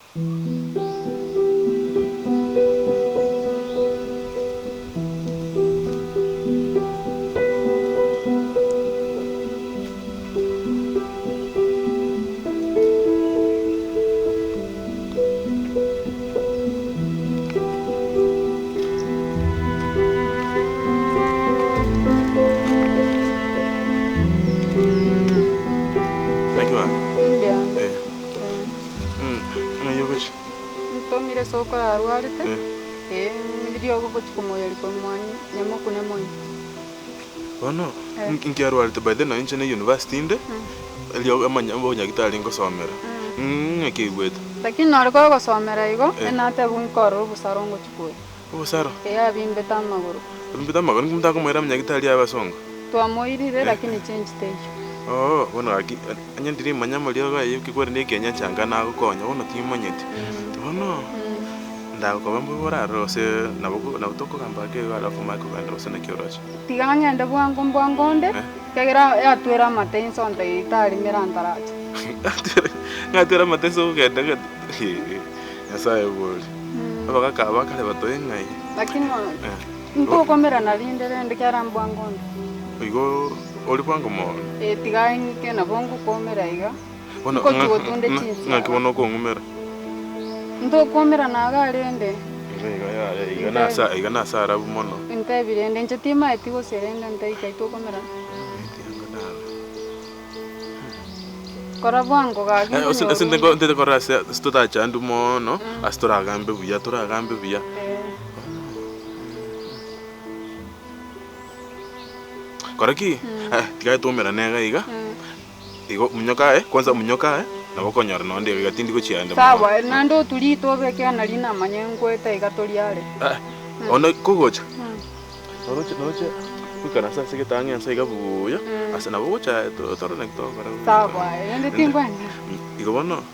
Naki bana? Mbuya. Eh. Ng'ai ogochia? Ntomire sokoro arwarete, Eh. eh, riogo gochia komoyeria korwa nyamokune moino. Bono, Eh. nki arwarete by the way inche ne university inde, erio amanya obonyagitari ngosomera. Ng'aki aigwete? Lakini nore kogosomera igo, Eh. enatebwa nkorora obosaro ngochia koyia. Obosaro? Ee abimbete amagoro. Abimbete amagoro, ninki motakomoira amanyagitari abasongo? Twamoirire lakini change teiyo. Oo, bono gaki, onye ndiri manya amariogo aye ekikwere na ekienyecha nagokonya, bono timanyeti. Bono, ndagokoba mbuya orarore gose nabo nabo tokogamba ake igo alafu omanye kogenda gose naki oroche. Tiga ng'ende bwango mbwango onde, ekiagera yatwere amate inse ontebi tarimera ntaracha. Ng'atwere amate inse okogenda ng'a Nyasaye bori. Abagaka aba kare batoe ng'ai? Lakini ntokomerana rinde rende kiara mbwango onde. Igo ore bwango mono? Eh, tiga inke nabo ngokoumera iga. Bono Ngochia gotunde chinsiaga. ng'aki bono okong'umera? Ntokomerana iga rende. Iga iga yaya iga nase iga nase arabu mono. Ntebi rende inche timaeti gose rende ntaika tokomerana. Kora bwango gaki Eh, ase ase nkonyorwa. ntete korora ase ase totachandwe mono, ase toragambe buya toragambe buya. Kora ki? Eh, tiga twaumerane iga iga, igo monyoka aye, kwanza monyoka aye, nabo okonyora nonde iga tindi gochia ande mono. Sawa, naende oturie tobeke nari namanye nkoeta iga toria are. Eh, bono kogocha. Noroche noroche goikaransa ase egetang'a ense iga buya, ase nabo ogocha tore naki togokora buya. Sawa, rende tinkwenda. Igo bono,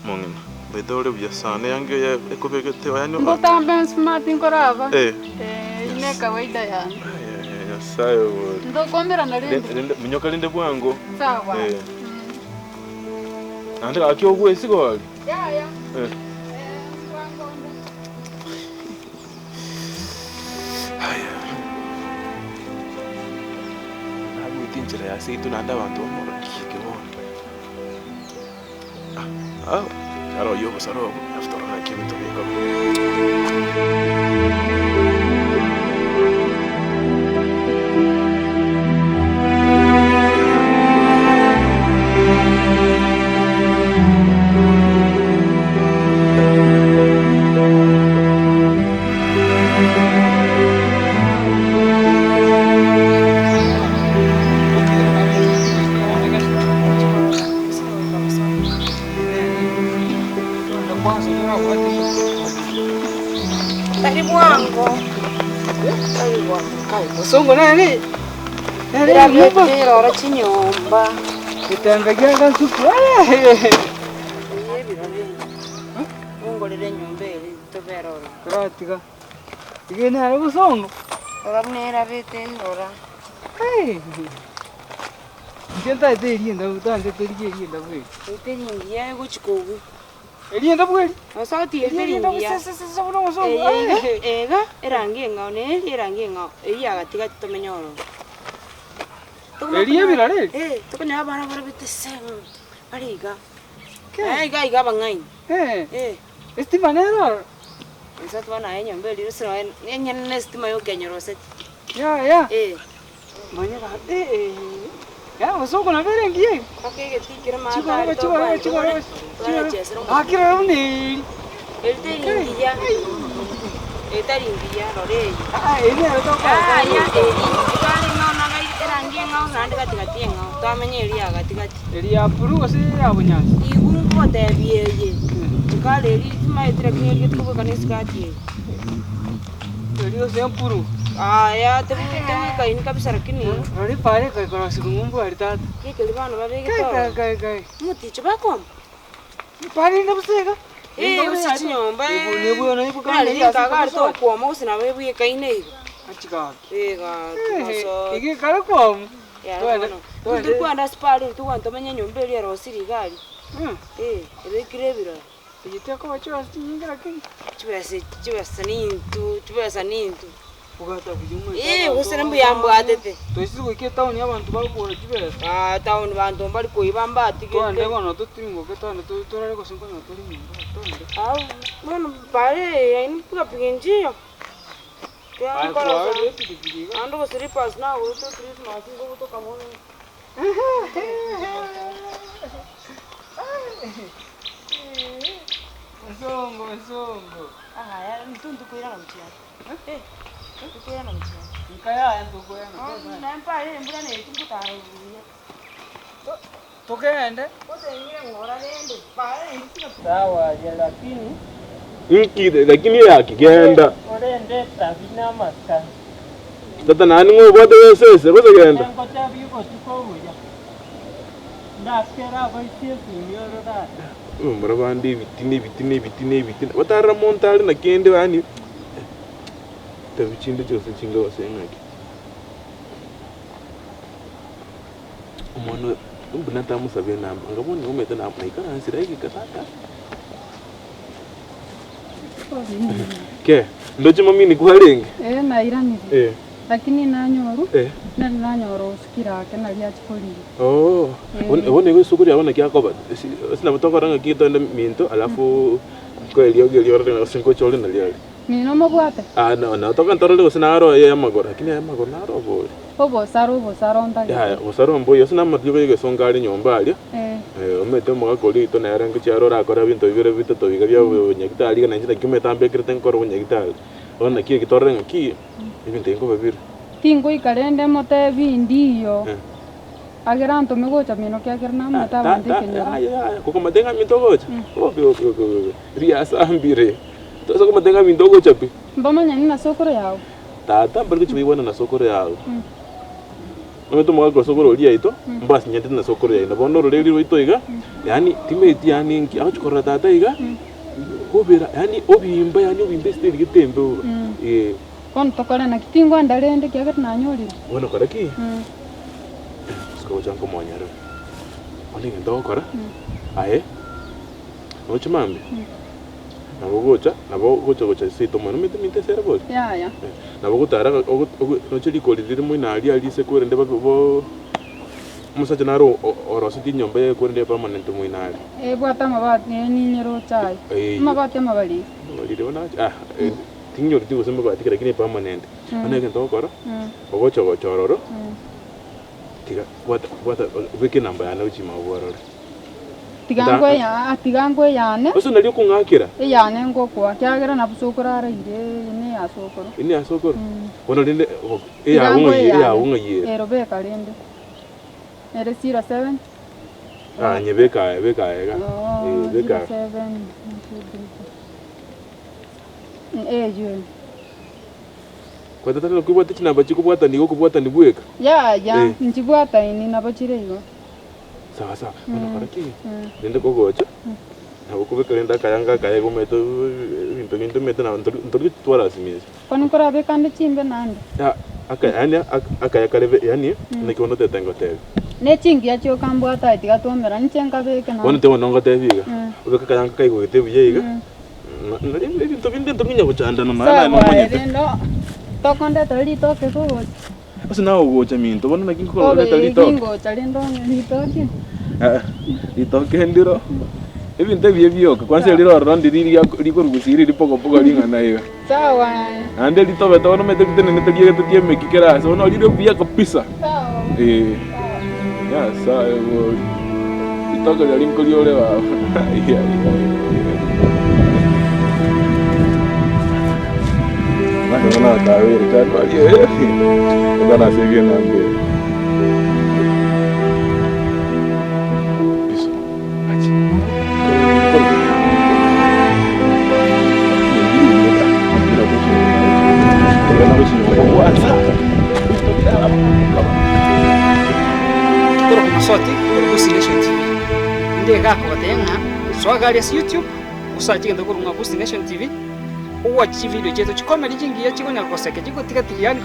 mong'ina, baito ore buya sana eanga eye ekobegete yaani Mbotambe smart nkoraba. Eh. Eh, ne kawaida yane. Ayayaya Nyasaye bori. Ntokomerana rende. Rende minyoka rende bwango. Sawa. Eh. Naende gaki ogwesiga ore. Yaya. Eh. Bwango onde. Nagoeta enchera ya seito naende abanto bamororire bono. Ah, ara oyio obosaro obwo, alafu torore naki ebinto bikoba. Tari bwango. Tari bwango. Osongo nere nere nyumba Tirora chinyomba. Getembe gia gasuku Ongorere enyomba ere tobere ororo. Toratiga iga nere bosongo. Rora buna erabete rora. Inche ntaete eria endabu tanchete rigia eria endabu eri. Eteri engiya egochi kogwa. Eria endabu eri. Osoti eteri Eria endabu engiya. se se se buna omosongo. Eye iga ega erangi eng'ao na eria erangi eng'ao eyio ya gatigati tomenye ororo. Eria ebirara eri? Eh, tokonyora abana barabete se bare iga. Naye iga iga abang'aini. Eh. Estima nere ororo? Inse bono aye enyomba eria gose nonya enyene na estima yokenyoroseti. Yaya. Eh. Manya gaki eh eh osoko nabo ere engiya eye. Mpaka egetii kere maate Chigoroba aria chigoroba tokwana chigoroba togane chigoroba twarachesera gaki omopira. rora buna eri. Eri teri ngiya, etari ngiya rora eye. Aa eri nero tokoa Yaya eri etware eng'ao naga erangi eng'ao naende gatigati eng'ao twamenya eria ya gatigati. Eri ya blue gose ya bonyansi? Igu ngogotebia eye, ekara eria timaeti lakini erigetie kobeka na esikati eye. Eri gose empuru? Yaya tebwekaini kabisa lakini. Rora epara ekaikorosigwa ng'a mbwari tata. Gekeri bono babegete Kai ororo. kai kai kai. Omoticho bakoma. Epara ende bosa iga. Eh, gose chinyomba Buna rinka iga tokwoma gose nabo ebwekaine iga. Achi gaki. Eh gaki mosoe. Iga ekare kwoma. Intwe kwenda ase pare eri togwenda tomenye enyomba eria erosire iga aria. Eh, ebekire ebirore. Eye tekoba chibesa chinyinge lakini. Chibesa echi chibesa ninto, chibesa ninto. Bwata buya omanyete Eeh, abanto gose mbuya mbwatete. Toisire goika etown abanto bakogora chibesa. Aah town banto mbari koiba mbatigete. Twende bono totiringoke twende torare gose nkonya tore nyomba twende. Aah bono bare yaani piga piga nchiyo. Aye twarorire epikipiki iga. Naende oboslippers nagorete Christmas nkobotoka mono. Bosongo bosongo. Aye intwe ntokoirana gochia are. Ntokoirana gochia are. Nka yaya ntokoirana gochia are. Naye mpare embura neye tingotara buya. Togende. Gotengire ng'ora rende pare eye Sawa aye lakini. Inki lakini yaki genda. Orende etabi na amasikani. Tata nani ng'o obwate esese gose genda. Ngotebi obotuko obuya. Ndakera abaisia esimi oro tata. Abamura bande ebitina ebitina ebitina ebitina batarora monto are na kende yaani tabi chinde chionsi chinga gose ng'aki. Omwana oyo buna tamosabe enamba anga bono nigo omanyete naikaransire egeka tata. Ke, ndoche mamini kwarenge? Ee, nairanire. Eh. Lakini nanyorwa, Eh. nari nanyora osikire ake nari achia korigia. Oh, Eh. bono bono igo esukuru yabo naki akoba esi ase nabo tokora ng'aki toende minto alafu nkoe eriogi erio orore ng'a gose ngocha ore nario aria. Nino mobwate? Ah no no toka ntorore gose naro aya amagoro lakini aya amagoro naro obore. Obosaro obosaro ntagete. Yaya obosaro mboiyo ase namatuko ya egesongo are nyomba aria. Eh. Omanyete omogaka oria oito nere ngochia are orakore ebinto bibere bitato iga bia obonyagitari iga nainche naki omanyete ambekerete nkore obonyagitari. Bono naki eki torore ng'aki, ebinto ebi nkoba bire. Tingoika rende motebi ndiyo, agere antome gocha mino kiagera namanyete abanto ekenyoro. Yaya yaya kokomate ng'a minto ogocha? Obe obe obe obe riasambire, toisa komate ng'a minto ogocha pi. Mbamanyani na sokoro yao? Tata mbari gochia koigwana na sokoro yao. Omanyete omogaka o sokoro oria yaito, mbasinyete na sokoro yaino. Bono ororeri rwaito iga, yaani timanyeti yaani nki, agochia korora tata iga, obera yaani obimba yaani obimba esiteni gete embe bobe, eh. Bono tokore naki? Tingoenda rende ekiagera nanyorire. Bono kora ki? Ase gocha nkomonyerera. Bono egento ogokora, aye, noche mambia, nabo ogocha, nabo ogocha gocha seito mono, omanyete minto ase ere bori? Yaya. Nabo ogotara ogo ogo noche rikori rire moino aria aria ase kwerende babe bo omosacha naro orosetie enyomba yaye kwerende permanent moino aria. Ebwate amabati ninyeroche aye. Eyio. Amabati amabariri. Amabariri bono ache ah tinyoreti gose amabati ki lakini permanent. Bono egento ogokora, ogocha gocha ororo, tiga bwata bwata obeke enamba yane gochia ime abwo orore. Tiga nkwe tiga nkwe eyane. Gose nari okong'akera? Eyane ngokoa, kiagera nabo sokoro araire, eye neya sokoro. Eye neya sokoro? Bono rende Tiga eyago nkwe ng'ai eyane. eyago ng'ai ere? Ero beka rende. Ere 07. Ah, nyebeka aye, beka aye iga. Oh, Eh, beka aye. 07. Eywo eye. Kwatete naki obwate chinamba chikobwatani igo okobwatani bweka? Yaya, Eh. nchibwataini nabo chire igo. Sawa sawa, bono kora ki? Rende kogocha, nabo okobeka rende akayanga akaya igo omanyete ebinto binde omanyete nabo ntori ntori twarasimia. Bono nkorabeka ande chimbe naende? Ya aka yaani akaya karebe yaani naki bono otete ngotebie. Ne chingiya chioka mbwate aye tiga twomera inche nkabeke naende. Bono tiga bono ngotebie iga, obeke akayanga kaigogete buya iga, nari ebinto binde ntokonya gochandana nonya naye Sawa aye nomanyete. rende tokondetera ritoke kogocha. Ase naye ogocha minto, bono naki nkokoreta Obe ritoke? gingocha rende ong'e ritoke. Aa, ritoke ndiro, ebinto ebiya bioka, kwanza rire ororo ndiri riria rikorugusia riri pogopogo ring'ana iga. Sawa. Naende ritobete bono omanyete ritenenete riegete riemeki kera ase, bono rire buya kabisa. Sawa. Eh, Nyasaye bori, ritoke riaria nkoriore baba, ai ai ai ai. Bana bana bakabere chandwari eye, bana ase ebienambe eye. Biso, achi. Korwa Masoti korwa Gusii Nation TV. Inde iga akogotebia ng'a soa iga aria ase YouTube, osache egento korwa ng'a Gusii Nation TV, owache chividio chiaito chikomedi chingiya chikonya goseka chigotigatiga yaani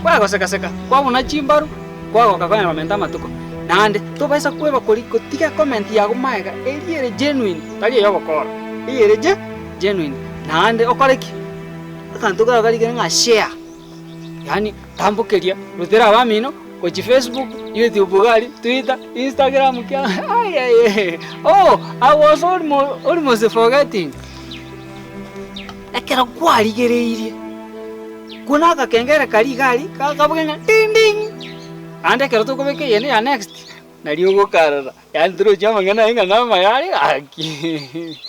kwagoseka seka, kwabuna chimbaru, kwagoka kwanyora komenta amatuko. Naende tobaisa kweba kori gotiga ecomment yago magega eria ere genuine tari eyogokora, eyere ere ge genuine. Naende okore ki? Akanto kare karikire ng'a share, yaani tambokeria rutera abamino gochia Facebook, YouTube iga aria, Twitter, Instagram kia ayayaya oh I was almost forgetting. Ekero kwarigereirie, buna agakengere karia iga aria gakabugia ng'a ding ding. Naende ekero tokobeka eyende ya next, nario ogokarora, yaani torochi amang'ana aye ng'a namaya are gaki.